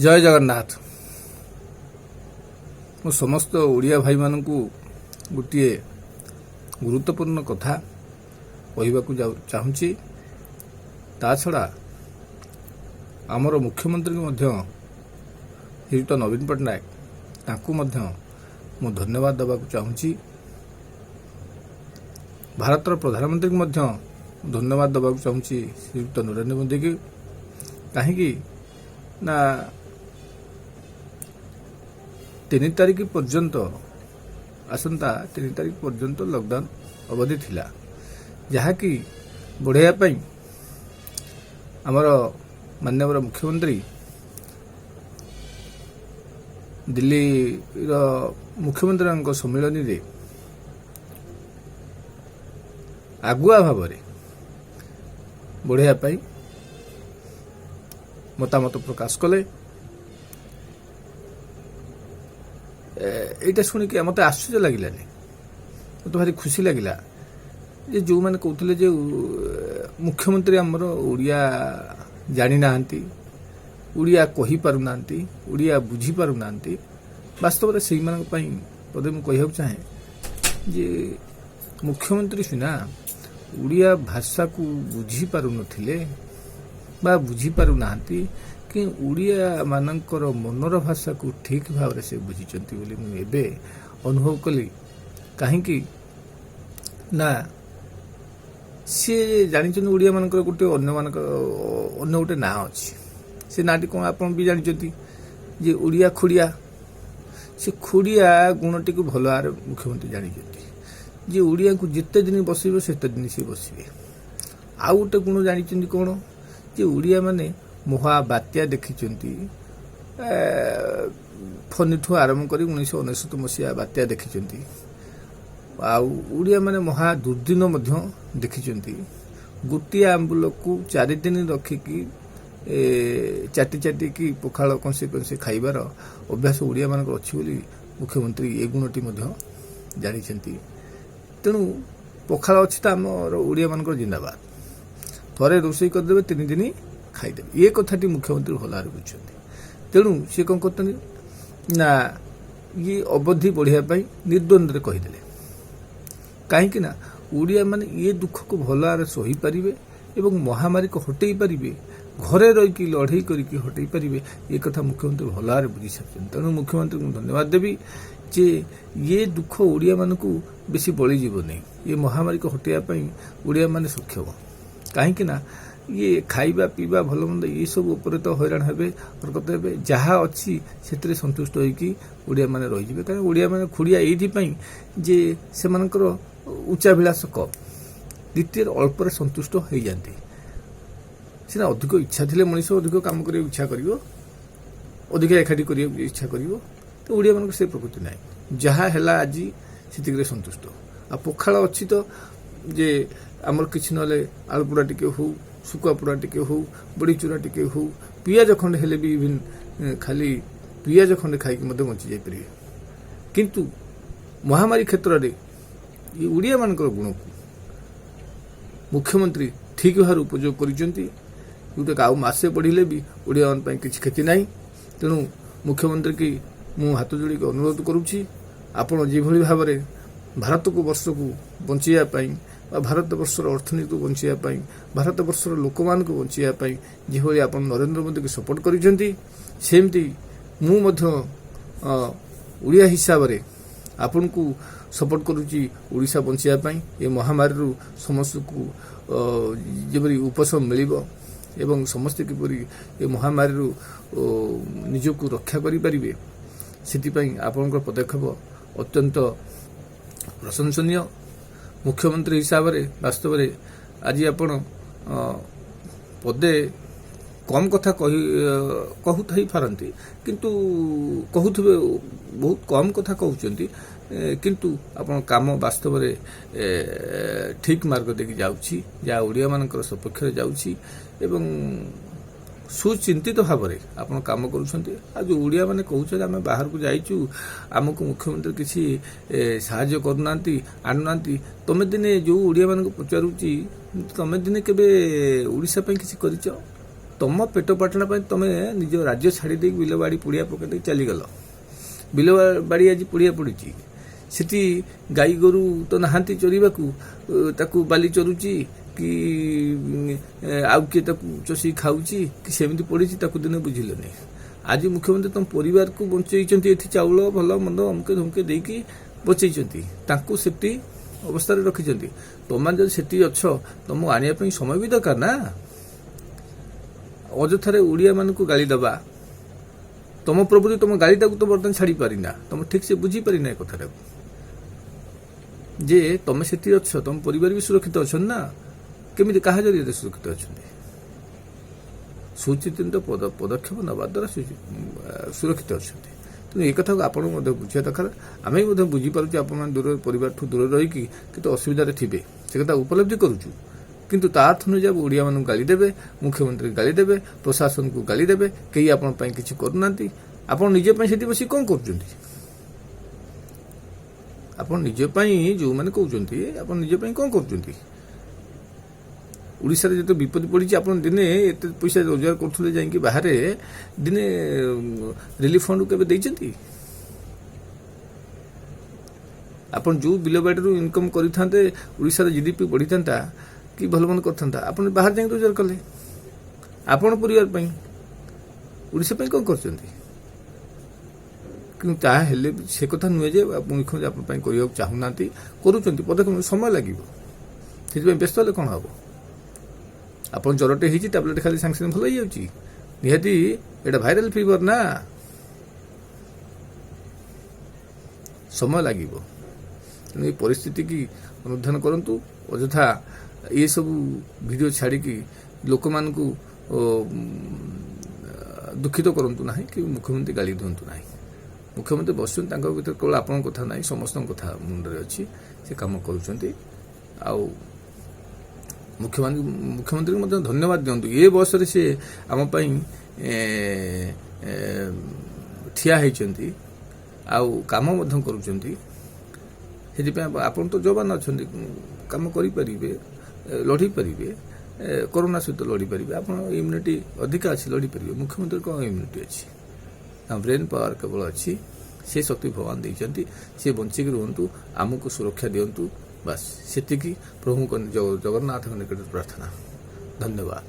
ଜୟ ଜଗନ୍ନାଥ। ମୁଁ ସମସ୍ତ ଓଡ଼ିଆ ଭାଇମାନଙ୍କୁ ଗୋଟିଏ ଗୁରୁତ୍ୱପୂର୍ଣ୍ଣ କଥା କହିବାକୁ ଚାହୁଁଛି। ତା ଛଡ଼ା ଆମର ମୁଖ୍ୟମନ୍ତ୍ରୀଙ୍କୁ ମଧ୍ୟ, ଶ୍ରୀଯୁକ୍ତ ନବୀନ ପଟ୍ଟନାୟକ, ତାଙ୍କୁ ମଧ୍ୟ ମୁଁ ଧନ୍ୟବାଦ ଦେବାକୁ ଚାହୁଁଛି। ଭାରତର ପ୍ରଧାନମନ୍ତ୍ରୀଙ୍କୁ ମଧ୍ୟ ଧନ୍ୟବାଦ ଦେବାକୁ ଚାହୁଁଛି, ଶ୍ରୀଯୁକ୍ତ ନରେନ୍ଦ୍ର ମୋଦିକି। କାହିଁକି ନା 3 ତାରିଖ ପର୍ଯ୍ୟନ୍ତ, ଆସନ୍ତା 3 ତାରିଖ ପର୍ଯ୍ୟନ୍ତ ଲକଡାଉନ ଅବଧି ଥିଲା, ଯାହାକି ବଢ଼ାଇବା ପାଇଁ ଆମର ମାନ୍ୟବର ମୁଖ୍ୟମନ୍ତ୍ରୀ ଦିଲ୍ଲୀର ମୁଖ୍ୟମନ୍ତ୍ରୀଙ୍କ ସମ୍ମିଳନୀରେ ଆଗୁଆ ଭାବରେ ବଢ଼ାଇବା ପାଇଁ ମତାମତ ପ୍ରକାଶ କଲେ। ଏଇଟା ଶୁଣିକି ମୋତେ ଆଶ୍ଚର୍ଯ୍ୟ ଲାଗିଲାନି, ମୋତେ ଭାରି ଖୁସି ଲାଗିଲା ଯେ ଯେଉଁମାନେ କହୁଥିଲେ ଯେ ମୁଖ୍ୟମନ୍ତ୍ରୀ ଆମର ଓଡ଼ିଆ ଜାଣିନାହାନ୍ତି, ଓଡ଼ିଆ କହିପାରୁନାହାନ୍ତି, ଓଡ଼ିଆ ବୁଝିପାରୁନାହାନ୍ତି, ବାସ୍ତବରେ ସେଇମାନଙ୍କ ପାଇଁ ବୋଧେ ମୁଁ କହିବାକୁ ଚାହେଁ ଯେ ମୁଖ୍ୟମନ୍ତ୍ରୀ ସିନା ଓଡ଼ିଆ ଭାଷାକୁ ବୁଝିପାରୁନଥିଲେ ବା ବୁଝିପାରୁନାହାନ୍ତି, କି ଓଡ଼ିଆମାନଙ୍କର ମନର ଭାଷାକୁ ଠିକ୍ ଭାବରେ ସେ ବୁଝିଛନ୍ତି ବୋଲି ମୁଁ ଏବେ ଅନୁଭବ କଲି। କାହିଁକି ନା ସିଏ ଜାଣିଛନ୍ତି ଓଡ଼ିଆମାନଙ୍କର ଗୋଟେ ଅନ୍ୟମାନଙ୍କ ଅନ୍ୟ ଗୋଟେ ନାଁ ଅଛି। ସେ ନାଁଟି କ'ଣ ଆପଣ ବି ଜାଣିଛନ୍ତି ଯେ ଓଡ଼ିଆ ଖୁଡ଼ିଆ। ସେ ଖୁଡ଼ିଆ ଗୁଣଟିକୁ ଭଲ ଭାବରେ ମୁଖ୍ୟମନ୍ତ୍ରୀ ଜାଣିଛନ୍ତି ଯେ ଓଡ଼ିଆଙ୍କୁ ଯେତେ ଦିନ ବସିବ, ସେତେ ଦିନ ସେ ବସିବେ। ଆଉ ଗୋଟେ ଗୁଣ ଜାଣିଛନ୍ତି କ'ଣ ଯେ ଓଡ଼ିଆମାନେ ମହାବାତ୍ୟା ଦେଖିଛନ୍ତି, ଫନିଠୁ ଆରମ୍ଭ କରି 1999 ମସିହା ବାତ୍ୟା ଦେଖିଛନ୍ତି। ଆଉ ଓଡ଼ିଆମାନେ ମହା ଦୁର୍ଦିନ ମଧ୍ୟ ଦେଖିଛନ୍ତି। ଗୋଟିଏ ଆମ୍ବୁଲକୁ 4 ଦିନ ରଖିକି ଚାଟି ଚାଟିକି ପଖାଳ କଂସେ କଂସେ ଖାଇବାର ଅଭ୍ୟାସ ଓଡ଼ିଆମାନଙ୍କର ଅଛି ବୋଲି ମୁଖ୍ୟମନ୍ତ୍ରୀ ଏ ଗୁଣଟି ମଧ୍ୟ ଜାଣିଛନ୍ତି। ତେଣୁ ପଖାଳ ଅଛି ତ ଆମର ଓଡ଼ିଆମାନଙ୍କର ଜିନ୍ଦାବାଦ। ଥରେ ରୋଷେଇ କରିଦେବେ, 3 ଦିନ ଖାଇଦେବେ। ଏ କଥାଟି ମୁଖ୍ୟମନ୍ତ୍ରୀ ଭଲ ଭାବରେ ବୁଝୁଛନ୍ତି। ତେଣୁ ସିଏ କ'ଣ କରୁଛନ୍ତି ନା ଇଏ ଅବଧି ବଢ଼ିବା ପାଇଁ ନିର୍ଦ୍ୱନ୍ଦ୍ୱରେ କହିଦେଲେ। କାହିଁକି ନା ଓଡ଼ିଆମାନେ ଇଏ ଦୁଃଖକୁ ଭଲ ଭାବରେ ସହିପାରିବେ ଏବଂ ମହାମାରୀକୁ ହଟେଇ ପାରିବେ, ଘରେ ରହିକି ଲଢ଼େଇ କରିକି ହଟେଇ ପାରିବେ, ଏ କଥା ମୁଖ୍ୟମନ୍ତ୍ରୀ ଭଲ ଭାବରେ ବୁଝି ସାରିଛନ୍ତି। ତେଣୁ ମୁଖ୍ୟମନ୍ତ୍ରୀଙ୍କୁ ଧନ୍ୟବାଦ ଦେବି ଯେ ଇଏ ଦୁଃଖ ଓଡ଼ିଆମାନଙ୍କୁ ବେଶୀ ବଳିଯିବନି। ଏ ମହାମାରୀକୁ ହଟେଇବା ପାଇଁ ଓଡ଼ିଆମାନେ ସକ୍ଷମ। କାହିଁକି ନା ଇଏ ଖାଇବା ପିଇବା ଭଲ ମନ୍ଦ ଏସବୁ ଉପରେ ତ ହଇରାଣ ହେବେ, ହରକତ ହେବେ, ଯାହା ଅଛି ସେଥିରେ ସନ୍ତୁଷ୍ଟ ହୋଇକି ଓଡ଼ିଆମାନେ ରହିଯିବେ। କାରଣ ଓଡ଼ିଆମାନେ ଖୁଡ଼ିଆ ଏଇଥିପାଇଁ ଯେ ସେମାନଙ୍କର ଉଚ୍ଚାଭିଳାଷ କମ୍, ଦ୍ୱିତୀୟରେ ଅଳ୍ପରେ ସନ୍ତୁଷ୍ଟ ହେଇଯାନ୍ତି। ସିନା ଅଧିକ ଇଚ୍ଛା ଥିଲେ ମଣିଷ ଅଧିକ କାମ କରିବାକୁ ଇଚ୍ଛା କରିବ, ଅଧିକ ଏକାଠି କରିବାକୁ ଇଚ୍ଛା କରିବ। ତ ଓଡ଼ିଆମାନଙ୍କର ସେ ପ୍ରକୃତି ନାହିଁ। ଯାହା ହେଲା ଆଜି ସେତିକିରେ ସନ୍ତୁଷ୍ଟ। ଆଉ ପଖାଳ ଅଛି ତ ଯେ ଆମର କିଛି ନହେଲେ ଆଳୁ ପୋଡ଼ା ଟିକେ ହଉ, ଶୁଖୁଆ ପୋଡ଼ା ଟିକେ ହଉ, ବଡ଼ି ଚୁରା ଟିକେ ହଉ, ପିଆଜ ଖଣ୍ଡେ ହେଲେ ବି, ଇଭିନ୍ ଖାଲି ପିଆଜ ଖଣ୍ଡେ ଖାଇକି ମଧ୍ୟ ବଞ୍ଚି ଯାଇପାରିବେ। କିନ୍ତୁ ମହାମାରୀ କ୍ଷେତ୍ରରେ ଏ ଓଡ଼ିଆମାନଙ୍କର ଗୁଣକୁ ମୁଖ୍ୟମନ୍ତ୍ରୀ ଠିକ୍ ଭାବରେ ଉପଯୋଗ କରିଛନ୍ତି, ଯେଉଁଟାକି ଆଉ ମାସେ ବଢ଼ିଲେ ବି ଓଡ଼ିଆମାନଙ୍କ ପାଇଁ କିଛି କ୍ଷତି ନାହିଁ। ତେଣୁ ମୁଖ୍ୟମନ୍ତ୍ରୀକି ମୁଁ ହାତ ଯୋଡ଼ିକି ଅନୁରୋଧ କରୁଛି, ଆପଣ ଯେଭଳି ଭାବରେ ଭାରତକୁ ବର୍ଷକୁ ବଞ୍ଚାଇବା ପାଇଁ ବା ଭାରତ ବର୍ଷର ଅର୍ଥନୀତିକୁ ବଞ୍ଚାଇବା ପାଇଁ, ଭାରତ ବର୍ଷର ଲୋକମାନଙ୍କୁ ବଞ୍ଚାଇବା ପାଇଁ ଯେଭଳି ଆପଣ ନରେନ୍ଦ୍ର ମୋଦିକୁ ସପୋର୍ଟ କରିଛନ୍ତି, ସେମିତି ମୁଁ ମଧ୍ୟ ଓଡ଼ିଆ ହିସାବରେ ଆପଣଙ୍କୁ ସପୋର୍ଟ କରୁଛି ଓଡ଼ିଶା ବଞ୍ଚାଇବା ପାଇଁ। ଏ ମହାମାରୀରୁ ସମସ୍ତଙ୍କୁ ଯେପରି ଉପଶମ ମିଳିବ ଏବଂ ସମସ୍ତେ କିପରି ଏ ମହାମାରୀରୁ ନିଜକୁ ରକ୍ଷା କରିପାରିବେ, ସେଥିପାଇଁ ଆପଣଙ୍କର ପଦକ୍ଷେପ ଅତ୍ୟନ୍ତ ପ୍ରଶଂସନୀୟ। ମୁଖ୍ୟମନ୍ତ୍ରୀ ହିସାବରେ ବାସ୍ତବରେ ଆଜି ଆପଣ ପଦେ କମ୍ କଥା କହୁଥାଇ ପାରନ୍ତି, କିନ୍ତୁ କହୁଥିବେ, ବହୁତ କମ୍ କଥା କହୁଛନ୍ତି, କିନ୍ତୁ ଆପଣ କାମ ବାସ୍ତବରେ ଠିକ୍ ମାର୍ଗ ଦେଇକି ଯାଉଛି, ଯାହା ଓଡ଼ିଆମାନଙ୍କର ସପକ୍ଷରେ ଯାଉଛି ଏବଂ ସୁଚିନ୍ତିତ ଭାବରେ ଆପଣ କାମ କରୁଛନ୍ତି। ଆଉ ଯେଉଁ ଓଡ଼ିଆମାନେ କହୁଛନ୍ତି ଆମେ ବାହାରକୁ ଯାଇଛୁ, ଆମକୁ ମୁଖ୍ୟମନ୍ତ୍ରୀ କିଛି ସାହାଯ୍ୟ କରୁନାହାନ୍ତି, ଆଣୁନାହାନ୍ତି, ତମେ ଦିନେ, ଯେଉଁ ଓଡ଼ିଆମାନଙ୍କୁ ପଚାରୁଛି, ତମେ ଦିନେ କେବେ ଓଡ଼ିଶା ପାଇଁ କିଛି କରିଛ? ତମ ପେଟ ପାଟଣା ପାଇଁ ତମେ ନିଜ ରାଜ୍ୟ ଛାଡ଼ି ଦେଇକି ବିଲ ବାଡ଼ି ପୁଡ଼ିଆ ପକାଇ ଦେଇକି ଚାଲିଗଲ। ବିଲ ବାଡ଼ି ଆଜି ପୁଡ଼ିଆ ପଡ଼ିଛି, ସେଠି ଗାଈ ଗୋରୁ ତ ନାହାନ୍ତି ଚରିବାକୁ, ତାକୁ ବାଲି ଚରୁଛି କି ଆଉ କିଏ ତାକୁ ଚଷି ଖାଉଛି କି ସେମିତି ପଡ଼ିଛି, ତାକୁ ଦିନେ ବୁଝିଲନି। ଆଜି ମୁଖ୍ୟମନ୍ତ୍ରୀ ତମ ପରିବାରକୁ ବଞ୍ଚେଇଛନ୍ତି, ଏଠି ଚାଉଳ ଭଲ ମନ୍ଦ ଅମକେ ଧମକେ ଦେଇକି ବଞ୍ଚେଇଛନ୍ତି, ତାଙ୍କୁ ସେଫ୍ଟି ଅବସ୍ଥାରେ ରଖିଛନ୍ତି। ତମମାନେ ଯଦି ସେଠି ଅଛ, ତମକୁ ଆଣିବା ପାଇଁ ସମୟ ବି ଦରକାର ନା। ଅଯଥାରେ ଓଡ଼ିଆମାନଙ୍କୁ ଗାଳି ଦେବା, ତମ ପ୍ରଭୃତି ତମ ଗାଳିଟାକୁ ତ ବର୍ତ୍ତମାନ ଛାଡ଼ି ପାରିନା, ତମେ ଠିକ ସେ ବୁଝିପାରିନା ଏ କଥାଟାକୁ ଯେ ତମେ ସେଠି ଅଛ, ତମ ପରିବାର ବି ସୁରକ୍ଷିତ ଅଛନ୍ତି ନା। କେମିତି, କାହା ଜରିଆରେ ସୁରକ୍ଷିତ ଅଛନ୍ତି? ସୁଚିନ୍ତିତ ପଦକ୍ଷେପ ନେବା ଦ୍ୱାରା ସୁରକ୍ଷିତ ଅଛନ୍ତି। ତେଣୁ ଏ କଥାକୁ ଆପଣ ମଧ୍ୟ ବୁଝିବା ଦରକାର। ଆମେ ବି ମଧ୍ୟ ବୁଝିପାରୁଛୁ, ଆପଣମାନେ ଦୂର ପରିବାରଠୁ ଦୂରରେ ରହିକି କେତେ ଅସୁବିଧାରେ ଥିବେ, ସେ କଥା ଉପଲବ୍ଧି କରୁଛୁ। କିନ୍ତୁ ତା ଅର୍ଥ ନୁହେଁ ଯେ ଓଡ଼ିଆମାନଙ୍କୁ ଗାଳି ଦେବେ, ମୁଖ୍ୟମନ୍ତ୍ରୀ ଗାଳି ଦେବେ, ପ୍ରଶାସନକୁ ଗାଳି ଦେବେ, କେହି ଆପଣଙ୍କ ପାଇଁ କିଛି କରୁନାହାନ୍ତି। ଆପଣ ନିଜ ପାଇଁ ସେଠି ବସି କ'ଣ କରୁଛନ୍ତି? ଆପଣ ନିଜ ପାଇଁ, ଯେଉଁମାନେ କହୁଛନ୍ତି, ଆପଣ ନିଜ ପାଇଁ କ'ଣ କରୁଛନ୍ତି? ଓଡ଼ିଶାରେ ଯେତେ ବିପଦ ପଡ଼ିଛି, ଆପଣ ଦିନେ ଏତେ ପଇସା ରୋଜଗାର କରୁଥିଲେ ଯାଇକି ବାହାରେ, ଦିନେ ରିଲିଫ ଫଣ୍ଡ କେବେ ଦେଇଛନ୍ତି? ଆପଣ ଯେଉଁ ବିଲବାଡ଼ିରୁ ଇନକମ୍ କରିଥାନ୍ତେ, ଓଡ଼ିଶାର ଜିଡିପି ବଢ଼ିଥାନ୍ତା କି ଭଲ ମନ୍ଦ କରିଥାନ୍ତା, ଆପଣ ବାହାରେ ଯାଇକି ରୋଜଗାର କଲେ ଆପଣ ପରିବାର ପାଇଁ, ଓଡ଼ିଶା ପାଇଁ କ'ଣ କରୁଛନ୍ତି? କିନ୍ତୁ ତାହା ହେଲେ ବି ସେ କଥା ନୁହେଁ ଯେ ମୁଖ୍ୟମନ୍ତ୍ରୀ ଆପଣ ପାଇଁ କରିବାକୁ ଚାହୁଁନାହାନ୍ତି। କରୁଛନ୍ତି ପଦକ୍ଷେପ, ସମୟ ଲାଗିବ। ସେଥିପାଇଁ ବ୍ୟସ୍ତ ହେଲେ କ'ଣ ହେବ? ଆପଣ ଜ୍ୱରଟେ ହେଇଛି, ଟ୍ୟାବଲେଟ୍ ଖାଲି ସାଙ୍ଗେ ସାଙ୍ଗେ ଭଲ ହେଇଯାଉଛି? ନିହାତି ଏଇଟା ଭାଇରାଲ ଫିଭର ନା, ସମୟ ଲାଗିବ। ତେଣୁ ଏ ପରିସ୍ଥିତିକି ଅନୁଧ୍ୟାନ କରନ୍ତୁ। ଅଯଥା ଏସବୁ ଭିଡ଼ିଓ ଛାଡ଼ିକି ଲୋକମାନଙ୍କୁ ଦୁଃଖିତ କରନ୍ତୁ ନାହିଁ କି ମୁଖ୍ୟମନ୍ତ୍ରୀ ଗାଳି ଦିଅନ୍ତୁ ନାହିଁ। ମୁଖ୍ୟମନ୍ତ୍ରୀ ବସୁଛନ୍ତି, ତାଙ୍କ ଭିତରେ କେବଳ ଆପଣଙ୍କ କଥା ନାହିଁ, ସମସ୍ତଙ୍କ କଥା ମୁଣ୍ଡରେ ଅଛି। ସେ କାମ କରୁଛନ୍ତି। ଆଉ ମୁଖ୍ୟମନ୍ତ୍ରୀଙ୍କୁ ମଧ୍ୟ ଧନ୍ୟବାଦ ଦିଅନ୍ତୁ। ଏ ବୟସରେ ସେ ଆମ ପାଇଁ ଠିଆ ହେଇଛନ୍ତି ଆଉ କାମ ମଧ୍ୟ କରୁଛନ୍ତି। ସେଥିପାଇଁ ଆପଣ ତ ଯବାନ ଅଛନ୍ତି, କାମ କରିପାରିବେ, ଲଢ଼ିପାରିବେ, କରୋନା ସହିତ ଲଢ଼ିପାରିବେ। ଆପଣ ଇମ୍ୟୁନିଟି ଅଧିକା ଅଛି, ଲଢ଼ିପାରିବେ। ମୁଖ୍ୟମନ୍ତ୍ରୀ କ'ଣ ଇମ୍ୟୁନିଟି ଅଛି? ତାଙ୍କ ବ୍ରେନ୍ ପାୱାର କେବଳ ଅଛି। ସେ ଶକ୍ତି ଭଗବାନ ଦେଇଛନ୍ତି। ସେ ବଞ୍ଚିକି ରୁହନ୍ତୁ, ଆମକୁ ସୁରକ୍ଷା ଦିଅନ୍ତୁ, ବାସ୍ ସେତିକି ପ୍ରଭୁଙ୍କ ଜଗନ୍ନାଥଙ୍କ ନିକଟରେ ପ୍ରାର୍ଥନା। ଧନ୍ୟବାଦ।